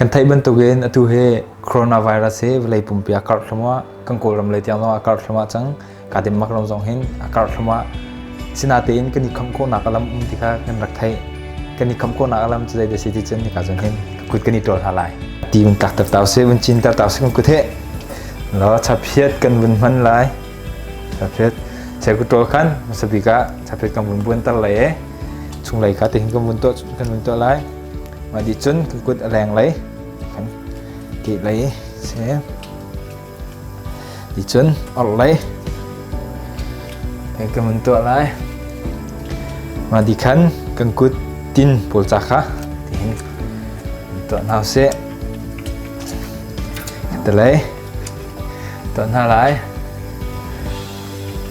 Kan theih bantukin atu hi coronavirus hi vawlei pumpi a karh thluahmah. Kan Kawlram lei tiang zong a karh thluahmah cang. Ka-Denmark ram zong hin a karh thluahmah. Sinatein kan i khamh khawhnak a lam um ti kha kan rak theih. Kan i khamh khawhnak a lam cu zei si ti cun hika cun hin ka kut kan i ṭawl hna lai. Ti vun tlak ter tau sih, vun cin ter tau sih kan kut he. Law chaphiat kan vun hman lai. Chaphiat chekut ṭawl khan hmasa bik ah chaphiat kan vun buanter lai e. Chunglei kha tihin kan vun tuah kan vun tuah lai. Mah dih cun kan kut a leng lei kan ke lei si. Ti cun orh lei kan vun tuah lai. Mah di khan kan kut tin pawl ca kha tihin tuah hna usih. Telei tuah hna lai.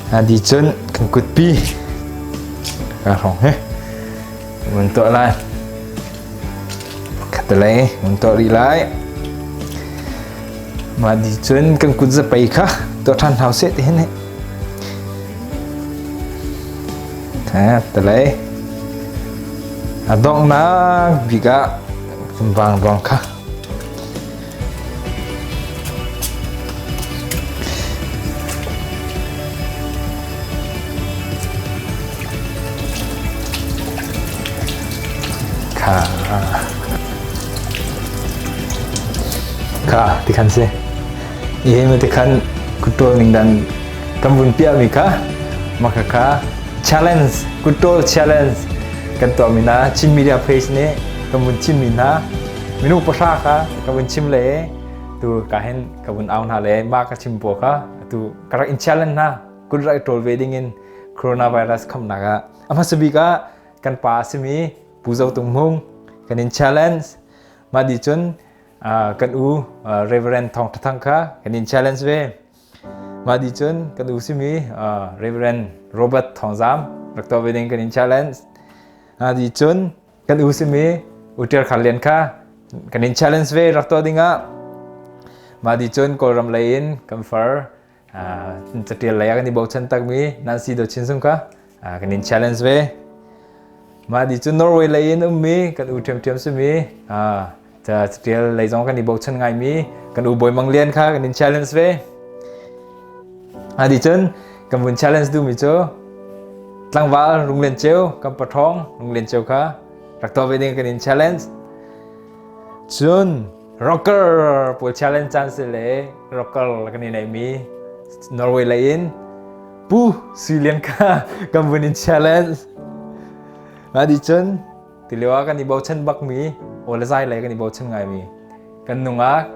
Hna di cun kan kutpi ka hrawng hi vun tuah lai. Khatalei vun tuah rih lai. Mah di cun kan kut zapei kha tuah ṭhan hau seh ti hin hi. Khatalei a donghnak bik ah vang ruang kha Kha kha ti khan si. I ma ti khan kutṭawl ning dan kan vun piahmi kha maka kha challenge kutṭawl challenge kan tuahmi hna Chin Media Page nih kan vun chimmi hna minung pahra kha ka vun chim le tu ka hin ka vun au hna le mah ka chim pawl kha atu ka rak in challenge hna kut rak i ṭawl ve ding in coronavirus khamnak ah a hmasa bik ah kan pa a simi Pu Zo Tung Hmung kan in challenge mah dih cun kan u Reverend Thawng Tha Thang kha kan in challenge ve mah dih cun kan u simi Reverend Robert Thawng Zam rak tuah ve ding kan in challenge mah dih cun kan u simi U Ṭial Khar Lian kha kan in challenge ve rak tuah ding ah mah dih cun Kawlram lei in kan far catial lei ah kan i bochan takmi Nancy Do Chin Sung kha kan in challenge ve. Mah di cu Norway lei in ummi kan u ṭhiamṭhiam simi catial lei zong kan i bochan ngaimi kan u Bawi Mang Lian kha kan in challenge ve. Mah di cun kan vun challenge duhmi cu tlangval Rung Lian Ceu kan paṭhawng Rung Lian Ceu kha rak tuah ve ding kan in challenge. Cun rocker pawl challenge caan si le rocker kan i neihmi Norway lei in Pu Sui Lian kha kan vun in challenge. Mah dih cun tilio ah kan i bochan bakmi aw le zai lei kan i bochan ngaimi kan nungak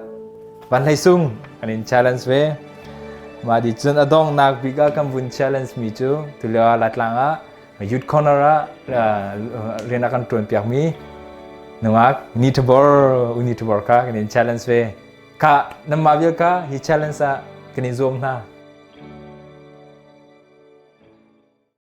Van Hlei Sung kan in challenge ve. Mah dih cun a donghnak bik ah kan vun challenge mi cu tulio ah Laitlang ah Youth Corner ah rian a kan ṭuan piakmi nungak Nithabor Unithabor kha kan in challenge ve. Kha nanmah vial kha hi challenge ah kan in zuam hna.